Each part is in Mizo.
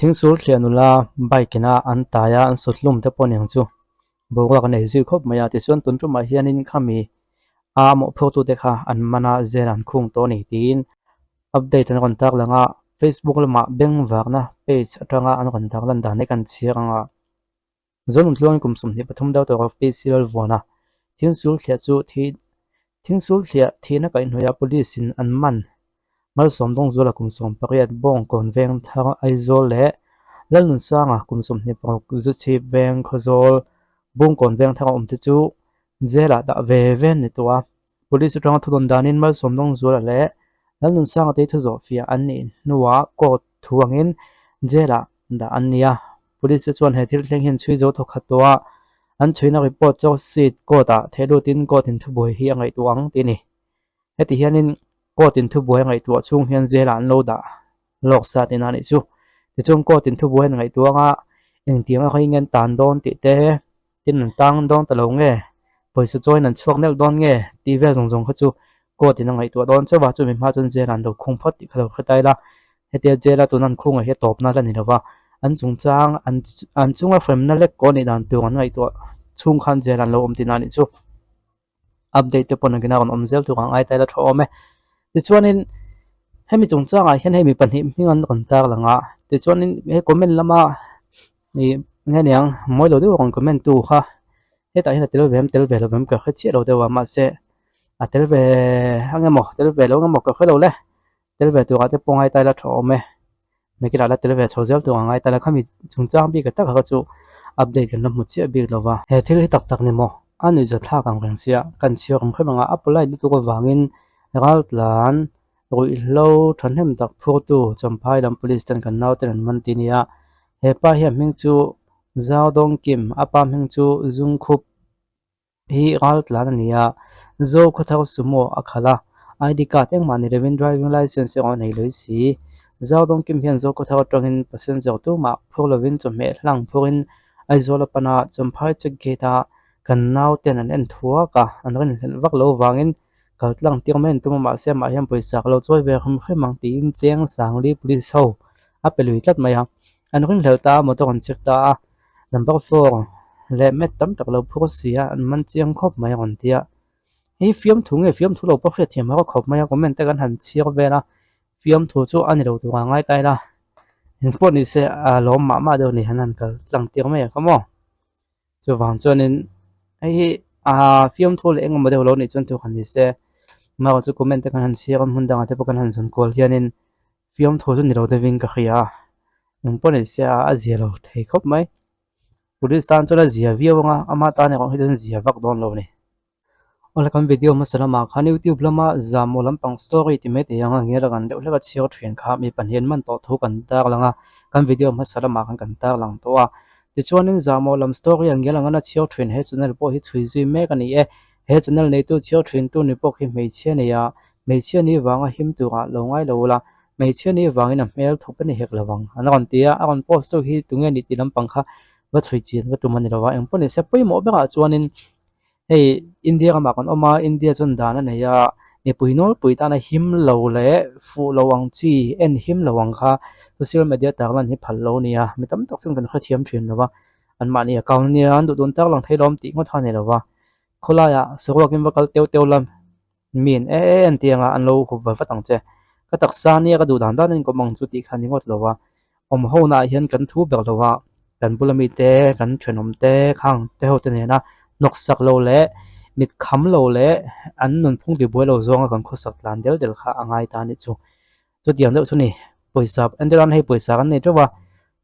Thingsul thliah nula bike ina an tai a an sut hlum te pawh aniang chu boruak an ei zui khawp mai a tichuan tun tumah hianin khami a mawhphurtu te kha an man a zel an khung tawh a ni tiin update an rawn tar lang a facebook lamah beng varna page atanga an rawn tar lan dan hi kan chhiar ang a. Zonun tluangin kum 23 deuh tawh Rafi Sial vuana thingsul thliah chu thi thingsul thliah thihna kaihhnawih a police in an man. Malsawm Dawngzuala kum 18 Bawngkawn veng thar Aizawl leh Lalnunsanga kum 26 Zuchhip veng Khawzawl Bungkawn veng thar a awm te chu jail ah dah ve ve an ni tawh a. Police atanga thudawn danin Malsawm Dawngzuala leh Lalnunsanga te hi thuzawh fiah an nih hnuah court thu angin jail ah dah an ni a. Police te chuan he thil thleng hian chhui zo thawk khat tawh a, an chhuina report chu seat court ah theh lutin court in thubuai hi a ngaihtuah ang tih a ni. Heti hianin court in thubuai a ngaihtuah chhung hian jail ah an lo dah lawk sa tihna a nih chu. Tichuan court in thubuai an ngaihtuah anga engtiang a khawi nge an tan dawn tih te Tin an tang dawn ta lo nge? Pawisa chawiin an chhuak nelh dawn nge? Tih vel zawng zawng kha chu court in a ngaihtuah dawn chauh a, chumi hma chuan jail ah an lo khung phawt tih kha lo hre ta ila. Hetia jail a tuna an khung hi a tawpna la ni lo va, an chungchang an an chunga hremna lek kaw nih dan tur an ngaihtuah chhung khan jail ah an lo awm tihna a nih chu. Update te pawh nakin a rawn awm zel tur ang ai ta ila tha awm e. Tichuanin hemi chungchangah hian hei mi pahnih hming an rawn tar lang a, tichuanin he comment lama ih nge niang mawi lo deuh a rawn comment tu kha hetah hian a tel ve em tel ve lo em ka hre chiah lo deuh a mahse a tel ve ang emaw tel ve lo ang emaw ka hre lo le. Tel ve turah te pawh ngai ta ila tha awm e. Nakinah la tel ve chho zel tur ang ngai ta ila khami chungchang bik tak kha chu update kan la hmu chiah bik lo va. He thil hi tak tak ni maw? A nuihza thlak ang reng sia, kan chhiar ang hrem anga a polite lutuk avangin raltlan ruihhlo thahnem tak phurtu Champhai lam police ten kan nauten an man ti nia. He pa hian hming chu Zau Dawngkim, a pa hming chu Zungkhup. Hi ral tlan a ni a, Zo khawthar sumo a khalh a, ID card engmah ni lovin driving licence erawh a nei lui si. Zau Dawngkim hian Zo khawthar atangin passenger tumah phur lovin chawhmeh hlang phurin Aizawl a pan a, Champhai check gate a kan nauten an en thuak a, an rinhlelh vak lo vangin kal tlang tir mai an tum a, mahse amah hian pawisa ka lo chawi ve hrim hrim ang tiin Cheng Sangli police ho a pe lui tlat mai a, an rinhlelh ta a, motor an check ta a. Number four leh mat tam tak lo phur si a an man chiang khawp mai a rawn ti a hei fiamthu nge fiamthu lo pawh hriatthiam har khawp mai a comment te kan han chhiar vel a fiamthu chu a ni lo tur a ngai ta ila engpawh ni se a lawm mah mah deuh a ni han han kal tlang tir mai ang kha maw chuvang chuanin hei hi ah fiamthu leh engemaw deuh lo nih chuan thu han ni se amaherawhchu comment te kan han chhiar a hmun dangah te pawh kan han zawn kual hianin fiamthu chu ni lo deuhin ka hria a. Engpawh ni se a a zia lo thei khawp mai. Police tan chuan a zia viau ang a, ama tan erawh hi chuan zia vak dawn lo a ni. Awle kan video hmasa lamah khan youtube lama zahmawh lampang story ti mai thei ang a ngial a kan deuh hlek a chhiar thian kha mi pahnih an man tawh thu kan tar lang a, kan video hmasa lamah khan kan tar lang tawh a. Tichuanin zahmawh lam story a ngial ang a chhiar thin he channel pawh hi chhui zui mek a ni e. He channel neitu chhiar thintu ni pawh khi hmeichhia nei a, hmeichhia ni vanga him turah lo ngai lo ula, Hmeichhia ni vangin a hmel thup a ni hek lo vang. An rawn ti a, a rawn post tu hi tunge ni tih lampang kha va chhui chin va tum a ni lo va. Engpawh ni se pawimawh berah chuanin hei India ramah kan awm a, India chuan dan a nei a, mipui nawlpui tana him lo leh fuh lo ang chi en him lo ang kha social media tarlan hi phal lo a ni a, mi tam tak chuan kan hrethiam thin lo va, anmahni account nia an duh dun tak lang thei lawm tih ngawt kha a ni lo va. Khawlaiah saruakin va kal teu teu la. Min e e an ti anga an lo hup vat vat ang che. Ka taksa nia ka duh dan dan in kawm ang chu tih kha ni ngawt lo a. Awm ho naah hian kan thu ber lo a, kan bula mite, kan thenawm te, khang te ho te nena hnawksak lo leh mit kham lo leh an nunphung tibuai lo zawnga kan khawsak tlan del del kha a ngai ta a nih chu. Chutiang deuh chu ni, pawisa entir an hei pawisa kan nei teuh a,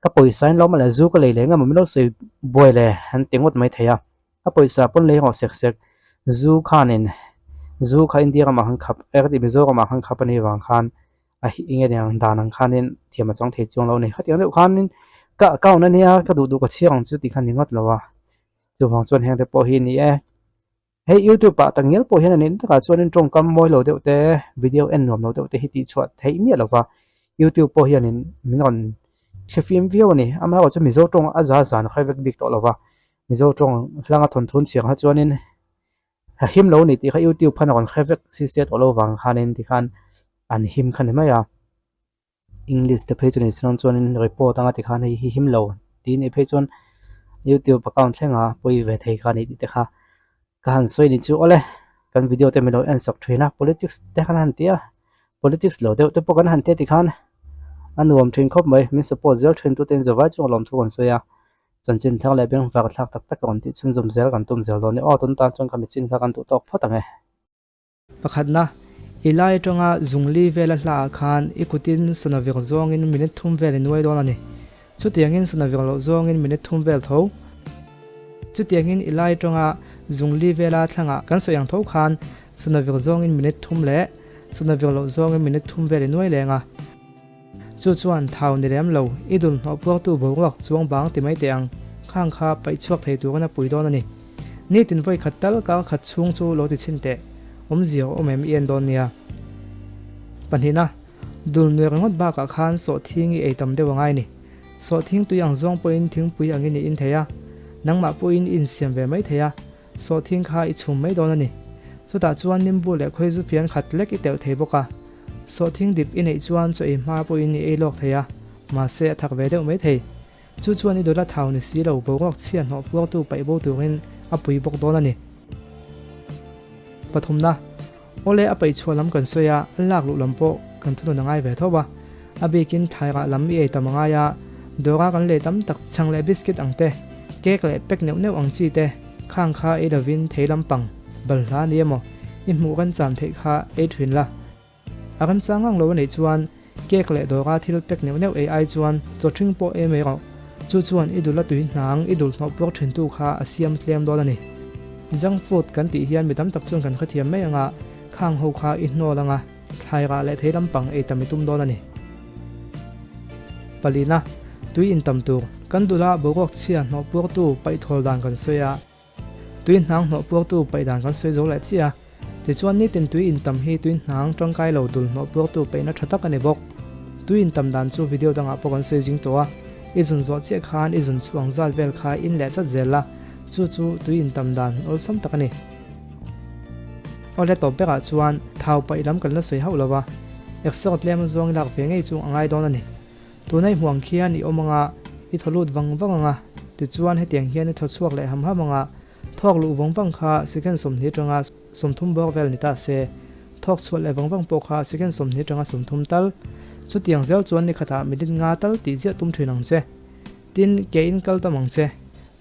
ka pawisa in lo awm a leh zu ka lei leh engemaw min lo sawi buai le an ti ngawt mai thei a. A pawisa pawn lei rawh sek sek, zu khanin zu kha India ramah khan khap er tih Mizoramah khan khap a nih vang khan a hi eng nge niang dan ang khanin thiam a chang thei chuang lo a ni. Khatiang deuh khanin ka account a nia ka duh duh ka chhiar ang chu tih kha ni ngawt lo a, chuvang chuan heng te pawh hi a ni e. Hei youtube ah takngial pawh hian a nih takah chuanin tawngkam mawi lo deuh te video en nuam lo deuh te hi tih chhuah theih miah lo va youtube pawh hianin min rawn thlifim viau a ni amaherawhchu chu mizo tawng a za zan a hre vek bik tawh lo va mizo tawng hlanga thawnthu an chhiar kha chuanin a him lo a ni tih kha youtube khan a rawn hre vek si se tawh lo vang khanin tikhan an him kha ni mai a. English te phei chu ni se chuanin report anga tikhan hei hi him lo tih nih phei chuan youtube account thlenga pawi ve thei kha a ni tih te kha ka han sawi ni chu awle kan video te milo en sak thin a politics te khan han ti a politics lo deuh te pawh kan han ti a tikhan a nuam thin khawp mai min support zel thin tute in zavai chu lawmthu kan sawi a chanchin thar leh bengvar thlak tak tak a rawn tih chhunzawm zel kan tum zel dawn a ni aw tun tan chuan ka michin kha kan duh tawk phawt ang e. Pakhatna, i lai atanga zungli vela hlaah khan i kutin sana vir zawngin minute thum vel i nuai dawn a ni. Chutiangin sana vir loh zawngin minute thum vel tho. Chutiangin i lai atanga zungli vela thlangah kan sawi ang tho khan sana vir zawngin minute thum leh sana vir loh zawngin minute thum vel i nuai leng a. Chu chuan thau ni lem lo, i dul hnawh puaktu boruak chuang bang ti mai teh ang, khang kha paih chhuak thei turin a pui dawn a ni. Nitin vawi khat tal kar khat chhung chu lo ti chhin teh, awmzia awm em i en dawn nia. Pahnihna, dul nuai ringawt bakah khan sawhthing i ei tam deuh a ngai ni. Sawhthing tui ang zawng pawhin thingpui angin i in thei a, nangmah pawhin i insiam ve mai thei a, Sawhthing kha i chhum mai dawn a ni. Chutah chuan nimbu leh khawizu fian khat lek i telh thei bawk a. Sawhthing dip i neih chuan chaw ei hma pawhin i ei lawk thei a, mahse a thak ve deuh mai thei. Chu chuan i dawla thau ni si lo boruak chhia hnawh puartu paih bo turin a pui bawk dawn a ni. Pathumna, Awle a paih chhuah lam kan sawi a, a lak luh lam pawh kan thunun a ngai ve tho a. A bikin thairah lam i ei tam a ngai a, dawra kan lei tam tak chhang leh biscuit ang te, cake leh pack neuh neuh ang chi te, khang kha ei lovin thei lampang, balhla ni emaw, i hmuh remchan theih kha ei thin la. A remchang ngang lo a neih chuan cake leh dawra thil pack neuh neuh ei ai chuan chaw ṭhing pawh ei mai rawh. Chu chuan i dul a tui hnang i dul hnawh puak ṭhintu kha a siam tlem dawn a ni. Junk food kan tih hian mi tam tak chuan kan hrethiam mai ang a, khang ho kha i hnawl ang a, thlai rah leh thei lampang ei tam i tum dawn a ni. Palina, tui intam tur. Kan dula boruak chhia hnawh puaktu paih thawl dan kan sawi a. Tui hnang hnawh puaktu paih dan kan sawi zo leh chiah a. Tichuan nitin tui intam hi tui hnang tangkai lo dul hnawh puaktu paihna tha tak a ni bawk. Tui intam dan chu video dangah pawh kan sawi zing tawh a. I zun zawh chiah khan i zun chhuang zat vel kha in leh chat zel la, chu chu tui intam dan awlsam tak a ni. Awle tawp berah chuan thau paih lam kan la sawi hauh lo va, exer tlem zawng i lak ve ngei chu a ngai dawn a ni. Tuna i hmuang khian i awm anga, i thaw lut vang vang anga, tichuan hetiang hian i thaw chhuak leh ham ham anga, thawk luh vang vang kha second 20 atanga 30 bawr vel ni ta se, thawk chhuah leh vang vang pawh kha second 20 atanga 30 tal. Chutiang zel chuan ni khatah minute nga tal tih ziah tum thin ang che. Tin, ke in kal tam ang che.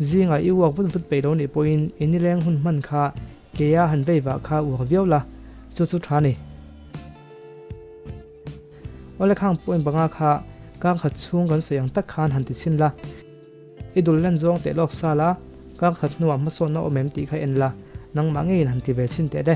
Zingah i uak vut vut peih lo nih pawhin i nileng hun hman kha kea han vei vah kha uak viau la, chu chu tha ni. Awle khang point panga kha kar khat chhung kan sawi ang tak khan han ti chhin la. I dul len zawng teh lawk sa la, kar khat hnuah hmasawnna awm em tih kha en la, nangmah ngeiin han ti ve chhin teh le.